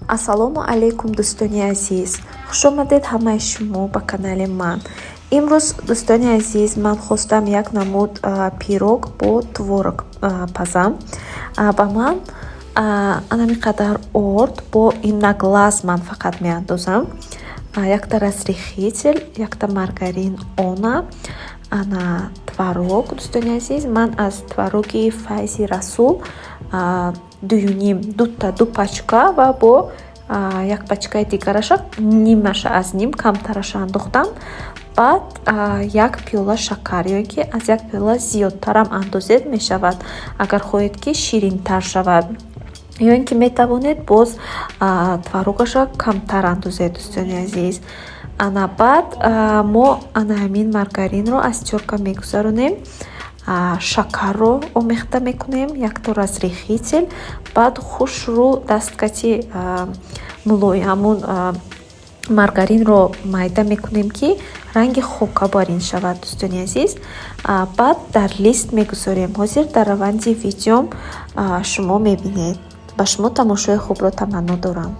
Ассалому алайкум, дӯстони азиз, хушомадед ҳамаи шумо ба канали ман. Имрӯз, дӯстони азиз, ман хостам як намуд пирог бо творог пазам. Ба ман анами қадар орд, бо ин на глаз ман фақат меандозам, якта разрыхлитель, якта маргарин, она ана творог. Дӯстони азиз, ман аз твороги Файзи Расул дуюним дута, ду пачка ва бо як пачкаи дигараша нимаша, аз ним камтараша андохтам. Баъд як пиёла шакар ё ин ки аз як пиёла зиёдтарам андозед мешавад, агар хоҳед, ки ширинтар шавад, ё ин ки метавонед боз творогаша камтар андозед. Дӯстони азиз, ана баъд мо ана ҳамин маргаринро аз тёрка мегузаронем, шакарро омехта мекунем, якто разрыхлитель, баъд хушрӯ дасткати мулоим ҳамун маргаринро майда мекунем, ки ранги хокабарин шавад. Дӯстони азиз, баъд дар лист мегузорем. Ҳозир дар раванди видеом шумо мебинед. Ба шумо тамошои хубро таманно дорам.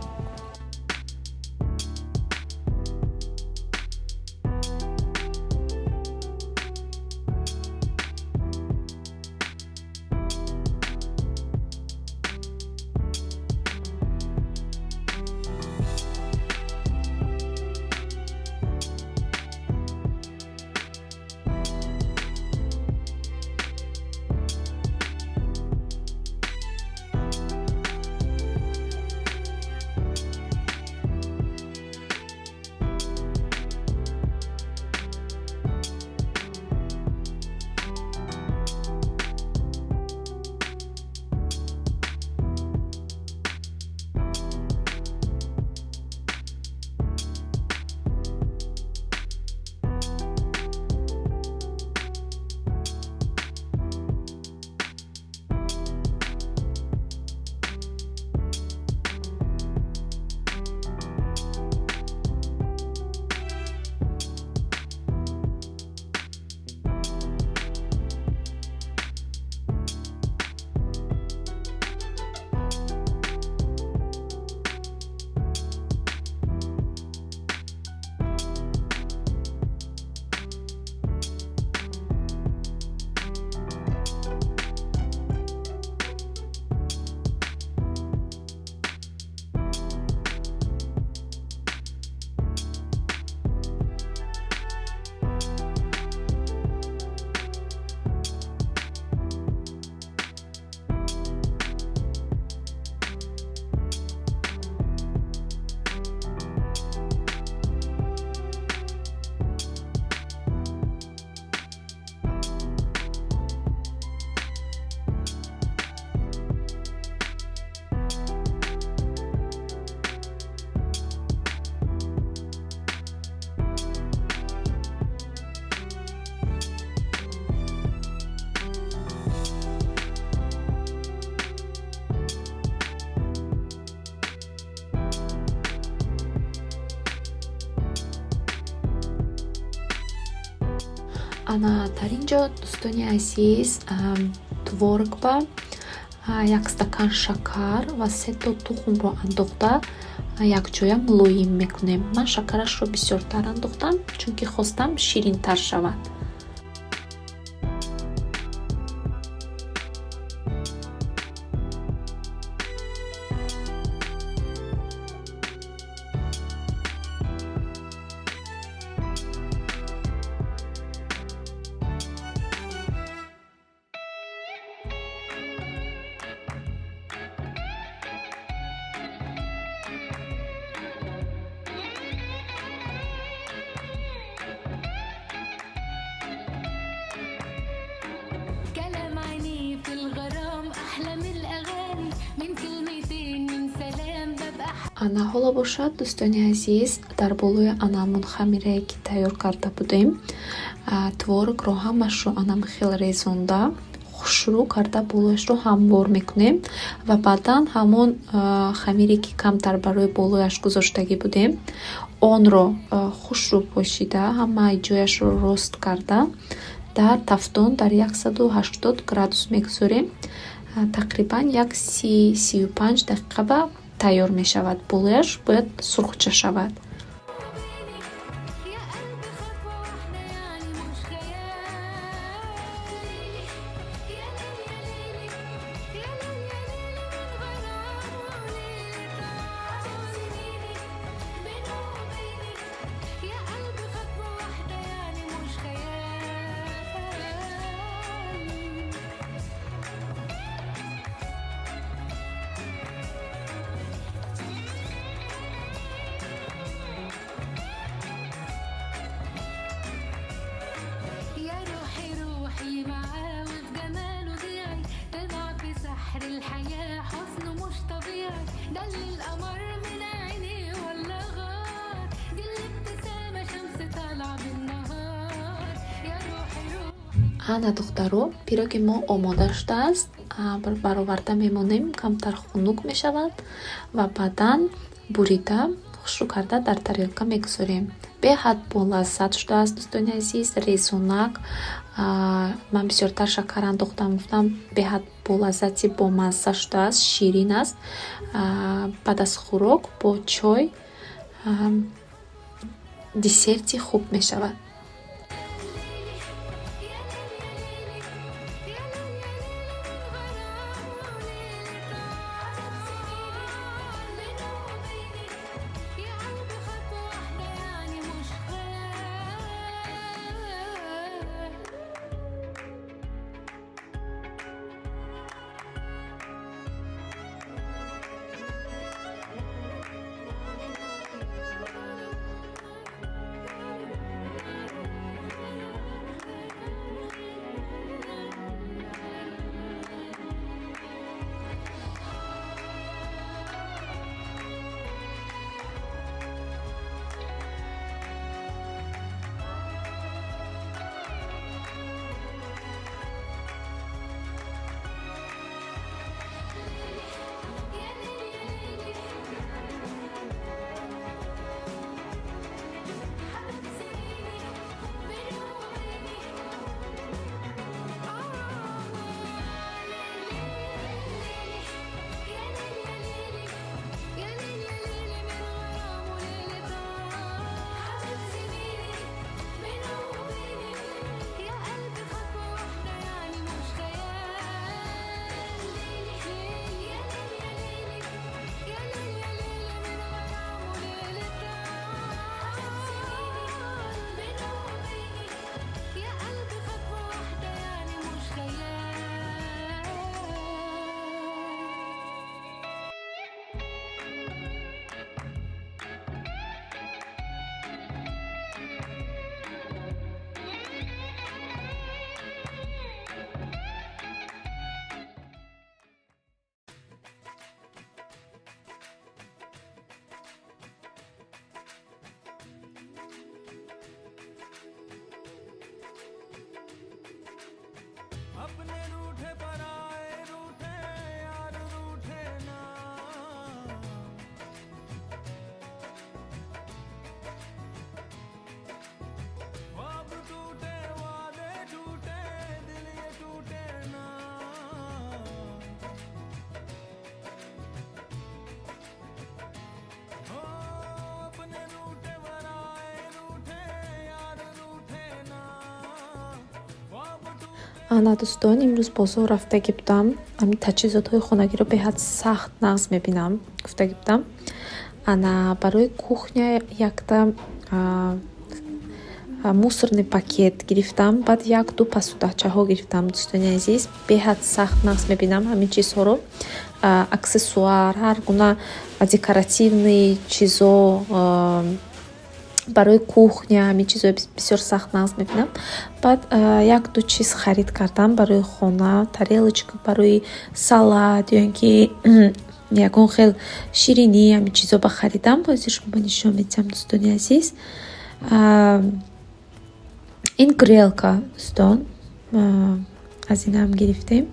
Ана дар ин ҷо, дӯстони азиз, творог ба як стакан шакар ва сето тухмро андохта, якҷоя мулоим мекунем. Ман шакарашро бисёртар андохтам, чунки хостам ширинтар шавад. كلام عينيه في الغرام أحلى من الأغاني، من كلمتين من سلام ببقى Ана ҳоло бошад, дӯстони азиз, дар болои анамун хамирае, ки тайёр карда будем, творогро ҳамашро анам хел резонда, хушрӯ карда, болояшро ҳамвор мекунем ва баъдан ҳамон хамире, ки камтар барои болояш гузоштагӣ будем, онро хушрӯ пошида, ҳамаи ҷояшро рост карда, дар тафтон дар 180 градус мегузорем. Тақрибан як 30-35 дақиқа ба тайёр мешавад. Болояш бояд сурхча шавад. يا قلبي خطوة واحدة يعني مش خيال. يا ليل يا ليلي يا ليل يا ليلي من غرام وليلة سنيني بينه وبيني يا قلبي خطوة واحدة يعني مش خيال. يا روحي روحي معاه وفي جماله ضيعي، طلع في سحر الحياة حسنه مش طبيعي، ده اللي القمر من عينيه ولا غار، دي الابتسامة شمس طالعة بالنهار. يا روحي روحي. Ана, духтаро, пироги мо омода шудааст. Бароварда мемонем, камтар хунук мешавад ва баъдан бурида, хушрӯ карда дар тарелка мегузорем. Беҳад болаззат шудааст, дӯстони азиз, резонак. Ман бисёртар шакар андохтам, гуфтам, беҳад болаззати бомазза шудааст, ширин аст. Баъд аз хӯрок бо чой десерти хуб мешавад. يا ليل يا ليلي يا ليل يا ليلي من غرام وليلة سنيني بينه وبيني يا قلبي خطوة واحدة يعني مش خيال. يا ليل يا ليلي حبيب سنيني بينه وبيني ليلي يا ليل يا ليلي يا ليل يا ليلي من غرام وليلة حبيب سنيني بينه وبيني يا قلبي خطوة واحدة يعني مش خيال. ليلي يا ليل يا ليلي يا ليل يا ليلي من غرام وليلة حبيب سنيني بينه وبيني يا قلبي خطوة واحدة يعني مش خيال. अपने रूठे पराए रूठे यार रूठे ना, ख्वाब टूटे वादे टूटे दिल ये टूटे ना। हो अपने रूठे पराए रूठे यार रूठे ना, ख्वाब टूटे। Ана, дӯстон, имрӯз бозор рафтагӣ будам. Ҳамин таҷҳизотҳои хонагиро беҳад сахт нағз мебинам, гуфтагӣ будам. Ана, барои кухня якта мусорный пакет гирифтам, баъд як-ду посудачаҳо гирифтам, дӯстони азиз. Беҳад сахт нағз мебинам ҳамин чизҳоро. Аксессуар, ҳар гуна декоративный чизо барои кухня, ҳамин чизҳои бисёр сахт нағз мебинам. Баъд як-ду чиз харид кардам барои хона, тарелочка барои салат ё ин ки ягон хел ширинӣ, ҳамин чизо ба харидам. Ҳозир шумо нишон медиҳам, дӯстони азиз. Ин грелка, дӯстон, аз инам гирифтем.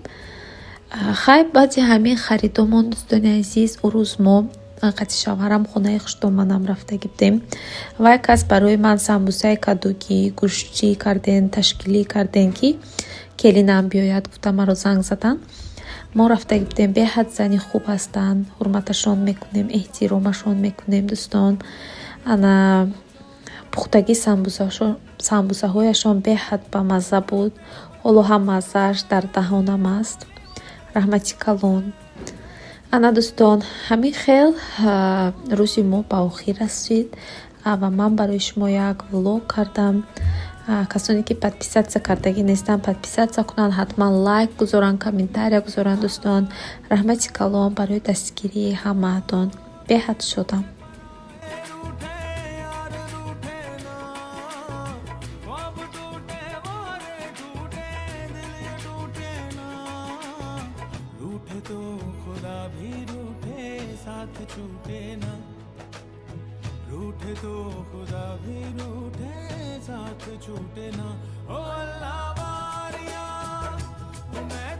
Хай, баъди ҳамин харидомон, дӯстони азиз, ӯ рӯз мо қати шавҳарам хонаи хуштоманам рафтагӣ будем. Вай кас барои ман самбусаи кадугӣ, гӯштӣ карден, ташкилӣ карден, ки келинам биёяд гуфта маро занг задан. Мо рафтагӣ будем, беҳад зани хуб ҳастанд, ҳурматашон мекунем, эҳтиромашон мекунем, дӯстон. Ана пухтагии самбусаҳояшон беҳад бамазза буд. Ҳоло ҳам маззааш дар даҳонам аст. Раҳмати калон. Ана, дӯстон, ҳамин хел рӯзи мо ба охир расид ва ман барои шумо як влог кардам. Касоне ки подписаться кардагӣ нестанд, подписаться кунанд, ҳатман лайк гузоранд, комментария гузоранд, дӯстон. Раҳмати калон барои дастгирии ҳамаатон. Беҳад шодам. रूठे यार रूठे ना, ख्वाब टूटे, वादे टूटे, दिल ये टूटे ना। रूठे तो खुदा भी रूठे, साथ छूटे ना। रूठे तो खुदा भी रूठे, साथ छूटे ना। ओ अल्लाह वारिया, मैं